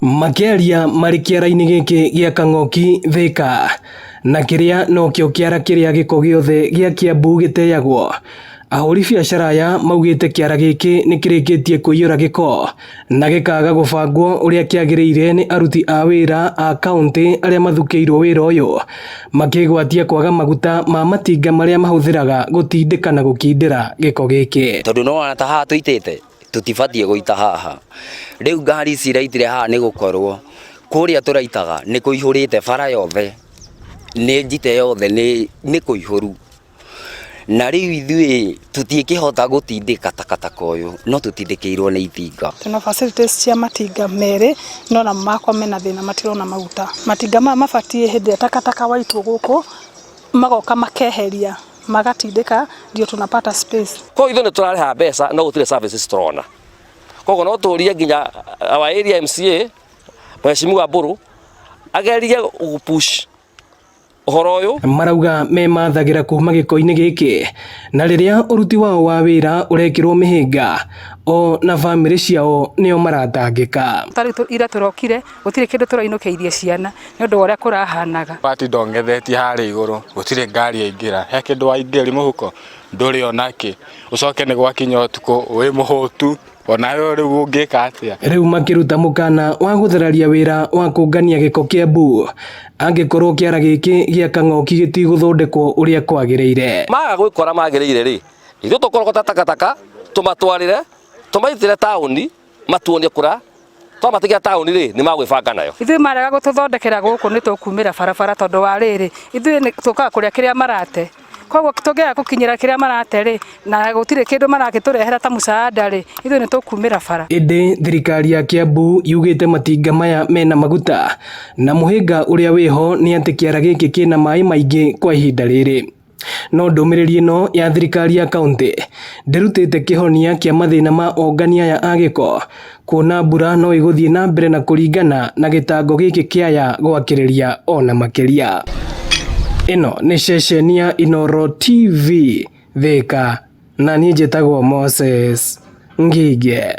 Makĩaria marĩ kĩara-inĩ gĩkĩ gĩa Kang'oki Thika na kĩrĩa nokĩo kĩara kĩrĩa gĩko gĩothe gĩa Kiambu gĩteagwo. Ahũri biacara aya maugĩte kĩara gĩkĩ nĩ kĩrĩkĩtie kũiyũra gĩko na gĩkaga gũbangwo ũrĩa kĩagĩrĩire nĩ aruti a wĩra a kauntĩ arĩa mathukĩirwo wĩra ũyũ, makĩgwatia kwaga maguta ma matinga marĩa mahũthĩraga gũtindĩka na gũkindĩra gĩko gĩkĩ. Tondũ no wona ta haha tũitĩte, tũtibatiĩ gũita haha. Rĩu ngari ici iraitire haha nĩ gũkorwo kũrĩa tũraitaga nĩ kũihũrĩte bara yothe, nĩ njite yothe nĩ kũihũru. Na rĩu ithuĩ tũtiĩkĩhota gũtindĩka takataka ũyũ, no tũtindĩkĩirwo nĩ itinga. Twĩna facilities cia matinga merĩ no namo makwa mena thĩna, matirona maguta. Matinga maya mabatiĩ hĩndĩ ĩrĩa takataka waitwo gũkũ magoka makeheria, magatindĩka ndio tunapata space. Koguo ithuĩ nĩ tũrarĩha mbeca no gũtirĩ services tũrona. Koguo no tũrie nginya our area MCA, Mheshimiwa Mbũrũ, agerie gũ push ũhoro ũyũ. Marauga memathagira kuma gĩko-inĩ gĩkĩ na rĩrĩa ũruti wao wa wĩra ũrekĩrwo mĩhĩnga, o na bamĩrĩ ciao nĩo maratangĩka. Ta rĩu ira tũrokire gũtirĩ kĩndũ tũrainũkĩirie ciana nĩ ũndũ wa ũrĩa kũrahanaga. Watinda ũng'ethetie harĩa igũrũ, gũtirĩ ngari yaingĩra, he kĩndũ waingĩria mũhuko ndũrĩ onakĩ, ũcoke nĩ gwakinya ũtukũ wĩ mũhũtu, onawe rĩu ũngĩka atĩa? Rĩu makĩruta mũkana wa gũthararia wĩra wa kũngania gĩko Kiambu angĩkorwo kĩara gĩkĩ gĩa Kang'oki gĩtigũthondekwo ũrĩa kwagĩrĩire. Maga gwĩkora magĩrĩire rĩ, ithuĩ tũkũrogota takataka tũmatwarĩre, tũmaitĩre taũni, matuonie kũrĩa twamatigia taũni rĩ, nĩ magwĩbanga nayo. Ithuĩ marega gũtũthondekera gũkũ nĩ tũkumĩra barabara tondũ wa rĩrĩ, ithuĩ tũkaga kũrĩa kĩrĩa marate. Koguo tũngĩaga gũkinyĩra kĩrĩa marate rĩ, na gũtirĩ kĩndũ marakĩtũrehera ta mũcaada rĩ, ithuĩ nĩ tũkumĩra bara. Ĩndĩ thirikari ya Kiambu yugĩte matinga maya mena maguta na mũhĩnga ũrĩa wĩho nĩ atĩ kĩara gĩkĩ kĩna maĩ maingĩ kwa ihinda rĩrĩ. No ndũmĩrĩri ĩno ya thirikari ya kaunti ndĩrutĩte kĩhonia kĩa mathĩna ma ongania aya a gĩko, kuona mbura no ĩgũthiĩ na mbere na kũringana na gĩtango gĩkĩ kĩaya gwakĩrĩria ona makĩria. Ĩno nĩ ceceni ya Inooro TV Thika, na niĩ njĩtagwo Moses Ngige.